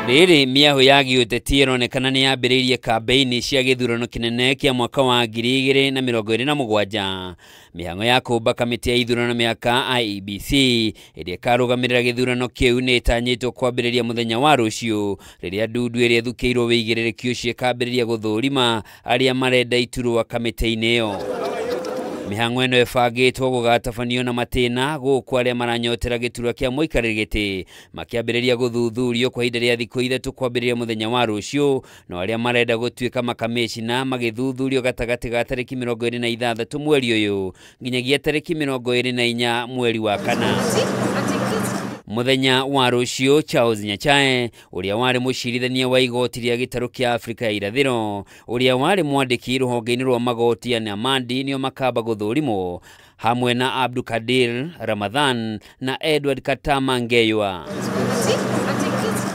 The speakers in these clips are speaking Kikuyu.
Rĩrĩ mĩahũ ya gĩũteti ĩronekana nĩ yambĩrĩirie kambĩini cia gĩthurano kĩnene kĩa mwaka wa 2027. Mĩhang'o ya kũmba kamĩtĩ ya ithurano mĩhaka IEBC ĩrĩa ĩkarũgamĩrĩra gĩthurano kĩu nĩ ĩtanyĩtwo kwambĩrĩria mũthenya wa rũciũ, rĩrĩa ndundu ĩrĩa ĩthukĩirwo wĩigĩrĩrĩki ũcio ĩkambĩrĩria gũthũrima arĩa marenda iturwa kamĩtĩ-inĩ ĩyo. Mĩhang'o ĩno ĩbangĩtwo gũgatabanio na matĩna gũkũ arĩa maranyotera gĩturwa kĩa mũikarĩri gĩtĩ makĩambĩrĩria gũthuthurio kwa ihinda rĩa thikũ 3 kwambĩrĩria mũthenya wa rũciũ, no arĩa marenda gũtuĩka makamĩcina magĩthuthurio gatagatĩ ga tarĩki 26 mweri ũyũ nginyagia tarĩki 24 mweri wa 4. Mũthenya wa rũciũ Charles Nyachae ũrĩa warĩ mũcirithania wa igoti rĩa gĩtarũ kĩa Afrika ya irathĩro, ũrĩa warĩ mwandĩki rũhonge-inĩ rwa magoti ya Namandi nĩo makamba gũthũrimwo hamwe na Abdulkadir Ramadhan na Edward Katama Ngeywa.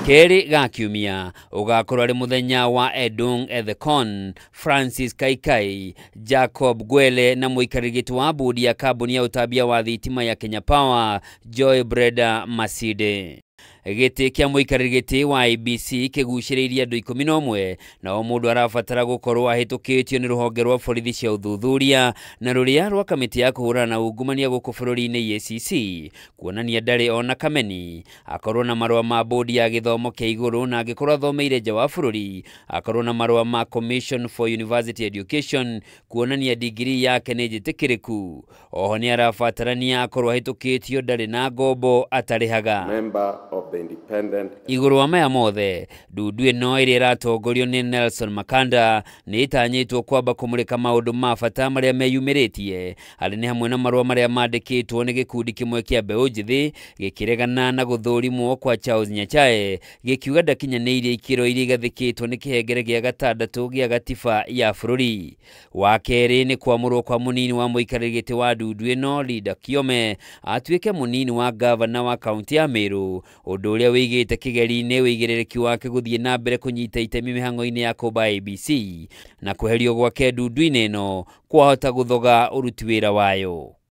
Kerĩ ga kiumia ũgakorwo arĩ mũthenya wa Edung Ethekon, Francis Kaikai, Jacob Gwele na mũikarĩri gĩtĩ wa bodi ya kambuni ya ũtambia wa thitima ya Kenya Power Joy Breda Maside. Gĩtĩ kĩa mũikarĩri gĩtĩ wa IEBC kĩgucĩrĩirie andũ 11 na o mũndũ arabatara gũkorwo ahĩtũkĩtio nĩ rũhonge rwa borithi cia ũthuthuria na rũrĩa rwa kamĩtĩ ya kũhũrana na ungumania gũkũ bũrũri-inĩ EACC kuonania ndarĩ ona kameni, akorwo na marũa ma bodi ya gĩthomo kĩa igũrũ na angĩkorwo athomeire nja wa bũrũri akorwo na marũa ma Commission for University Education kuonania digiri yake nĩ njĩtĩkĩrĩku. Oho nĩ arabatarania akorwo ahĩtũkĩtio ndarĩ na ngombo atarĩhaga. Member of the independent. Igũrũ wa maya mothe, ndundu ĩno ĩrĩa ĩratongorio nĩ Nelson Makanda nĩ ĩtanyĩtwo kwamba kũmũrĩka maũndũ ma bata marĩa meyumĩrĩtie harĩ nĩ hamwe na marũa marĩa mandĩkĩtwo nĩ gĩkundi kĩmwe kĩa mbeũ njĩthĩ gĩkĩregana na gũthũrimwo kwa Charles Nyachae gĩkiuga ndakinyanĩirie ikĩro iria igathĩkĩtwo nĩ kĩhengere gĩa gatandatũ gĩa gatiba ya bũrũri. Wa kerĩ nĩ kwamũrwo kwa mũnini wa mũikarĩri gĩtĩ wa ndundu ĩno Linda Kiome atuĩke mũnini wa gavana wa kaunti ya Meru, ũndũ ũrĩa wĩigĩte kĩgeri-inĩ wĩigĩrĩrĩki wake gũthiĩ na mbere kũnyita itemi mĩhang'o-inĩ ya kũmba IEBC na kweherio gwake ndundu-inĩ ĩno kwahota gũthoga ũruti wĩra wayo.